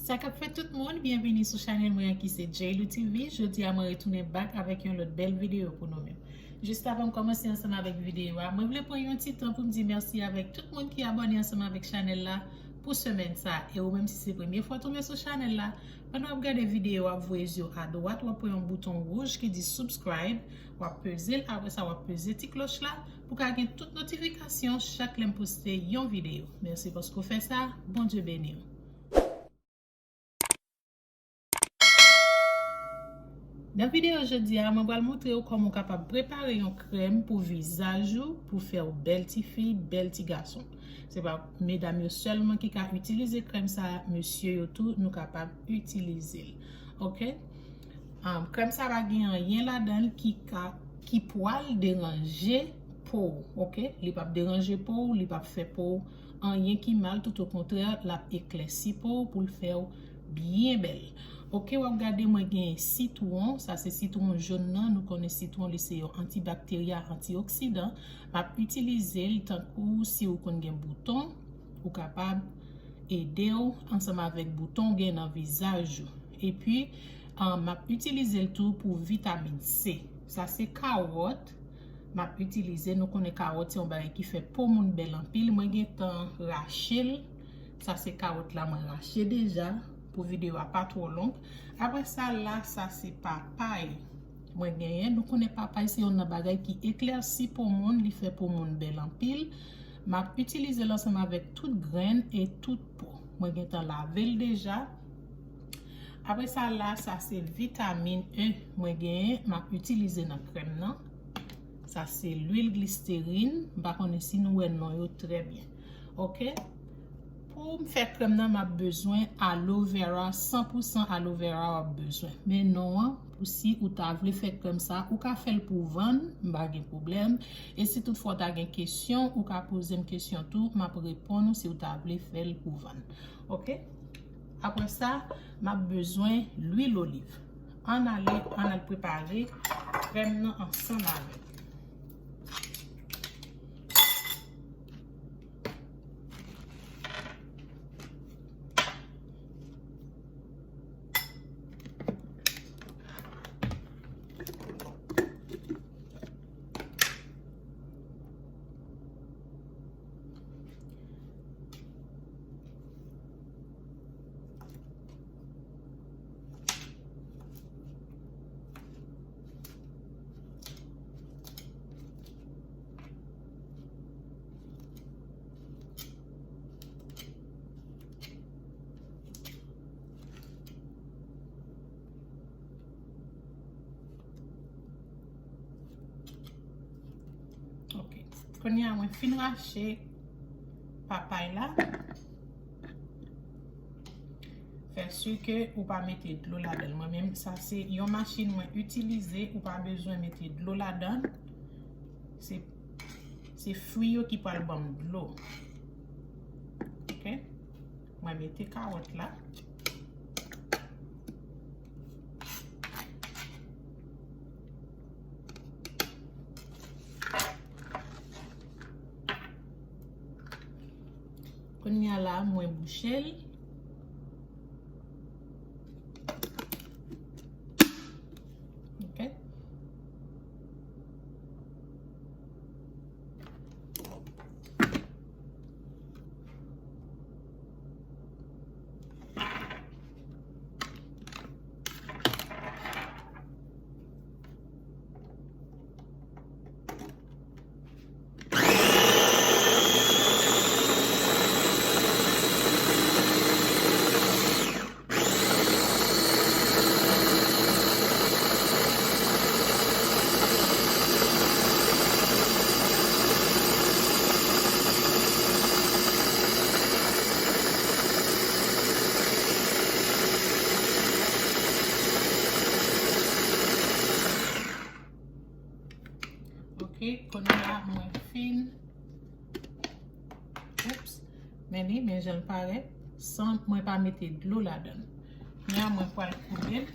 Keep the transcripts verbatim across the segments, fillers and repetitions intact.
Sa k ap fèt tout moun, byenvini sou chanèl mwen an ki se J L U T V. Jodi a mwen retounen back avèk yon lòt bèl videyo pou nou menm. Jis avan m kòmanse ansanm avèk videyo a, mwen vle pran yon ti tan pou m di mèsi avèk tout moun ki abòne ansanm avèk chanèl la pou semèn sa. E ou menm si se premye fwa w tonbe sou chanèl la, pandan w ap gade videyo a, w ap voye zye w adwat, w ap wè yon bouton wouj ki di subscribe, w ap peze l, apre sa w ap peze ti klòch la pou w ka gen tout notifikasyon chak lè m poste yon videyo. Mèsi paske w fè sa, Bondye beni w. Nan videyo jodi a, mwen pral montre w kòman w kapab prepare yon krèm pou vizaj ou, pou fè w bèl ti fi, bèl ti gason. Se pa medam yo sèlman ki ka itilize krèm sa, mesye yo tou, nou kapab itilize l. Oke? Um, krèm sa pa gen anyen ladan l ki ka, ki pwal deranje po w, oke? Li p ap deranje po w, li p ap fè po w anyen ki mal, tout okontrè, l ap eklèsi po w pou l fè w byen bèl. Oke, w ap gade mwen gen sitwon, sa se sitwon jòn nan, nou konnen sitwon li se yon antibakterya, antioksidan. M ap itilize l tankou si w konn gen bouton, ou kapab ede w ansanm avèk bouton w gen nan vizaj ou. Epi, ah, m ap itilize l tou pou vitamin C. Sa se kawòt. M ap itilize, nou konnen kawòt se yon bagay ki fè po moun bèl anpil. Mwen gentan rache l. Sa se kawòt la mwen rache deja pou videyo a pa twò long. Apre sa la, sa se papay. Mwen genyen, nou konnen papay se youn nan bagay ki eklèsi po moun, li fè po moun bèl anpil. M ap itilize l ansanm avèk tout grenn e tout po. Mwen gentan lave l deja. Apre sa la, sa se vitamin E mwen genyen, m ap itilize nan krèm nan. Sa se lwil glisterin, m pa konnen si nou wè non yo trè byen. Oke? Pou m fè krèm nan, m ap bezwen aloe vera, san pou san aloe vera w ap bezwen. Men non an, pou si ou ta vle fè krèm sa, ou ka fè l pou vann, m pa gen pwoblèm. E si toutfwa w ta gen kesyon, ou ka poze m kesyon tou, m ap reponn ou si w ta vle fè l pou vann. Oke? Apre sa, m ap bezwen lwil oliv. Ann ale, ann al prepare krèm nan ansanm avè m. Ok. Kounye a mwen fin rache papay la. Fè si ke ou pa mete dlo ladan l. Mwen menm, sa se yon machin mwen itilize, ou pa bezwen mete dlo ladan l. Se, se fwi yo ki pral ban m dlo. Ok? Mwen mete kawòt la. Kounye a la, mwen bouche l. Ok. Ok, kounye a mwen fin. Oups. Men li, men jan l parèt, san mwen pa mete dlo ladan l. Kounye a mwen pral koule l.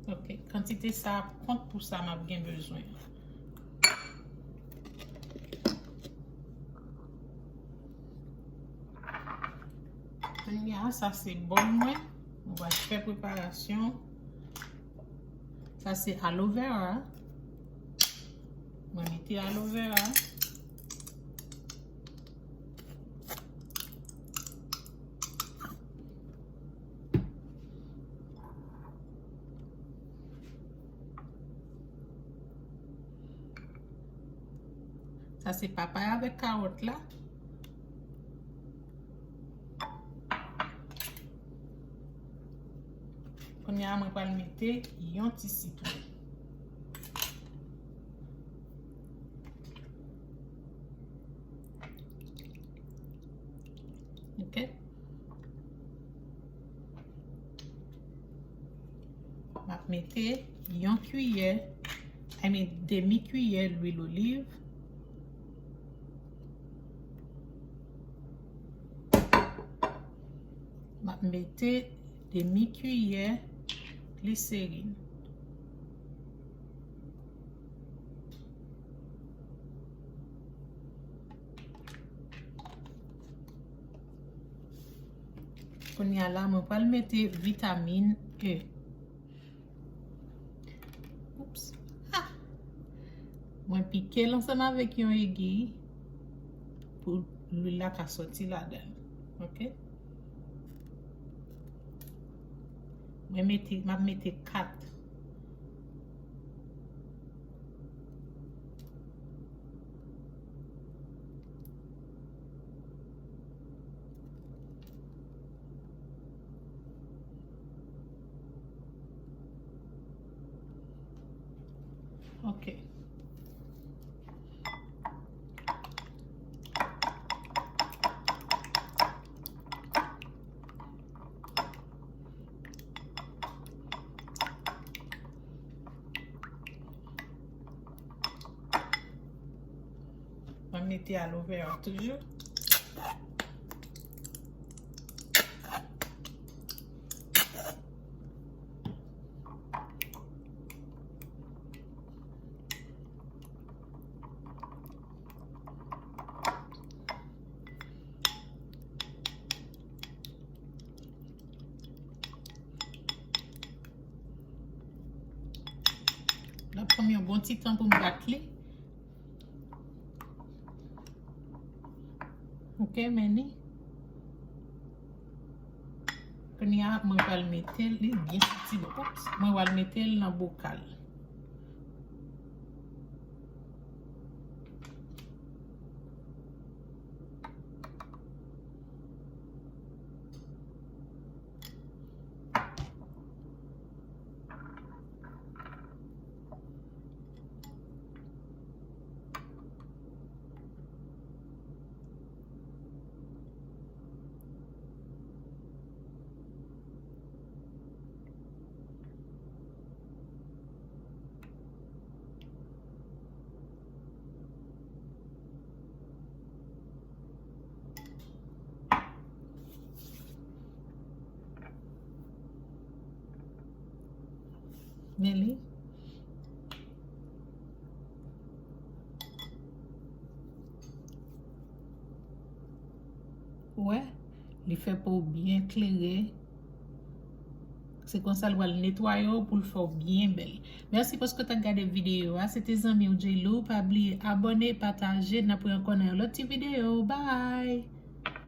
Ok, kantite sa ap kont pou sa m ap gen bezwen. Kounye a, sa se bòl mwen. Mwen pral fè preparasyon. Sa se aloe vera. Mwen mete aloe vera. Sa se papay avèk kawòt la. Kounye a, mwen pral mete yon ti sitwon. Ok. M ap mete yon kiyè, I mean, demi kiyè lwil oliv. M ap mete demi kiyè gliserin. Kounye a la, mwen pral mete vitamin E. Oups. Ah! Mwen pike l ansanm avèk yon egiy pou lwil la ka sòti ladan l. Ok? Mwen mete, m ap mete kat. Ok. Mwen mete aloe vera toujou. L ap pran m yon bon ti tan pou m bat li. Ok, men li. Kounye a, mwen pral mete li byen soti. Oups, mwen pral mete l nan bokal. Men li. Ou wè, li fè po w byen klere. Se konsa l pral netwaye w pou l fè w byen bèl. Mèsi paske w t ap gade videyo a. Se te zanmi w J-Lou. Pa bliye abòne, pataje. N ap wè ankò nan yon lòt ti videyo. Bye!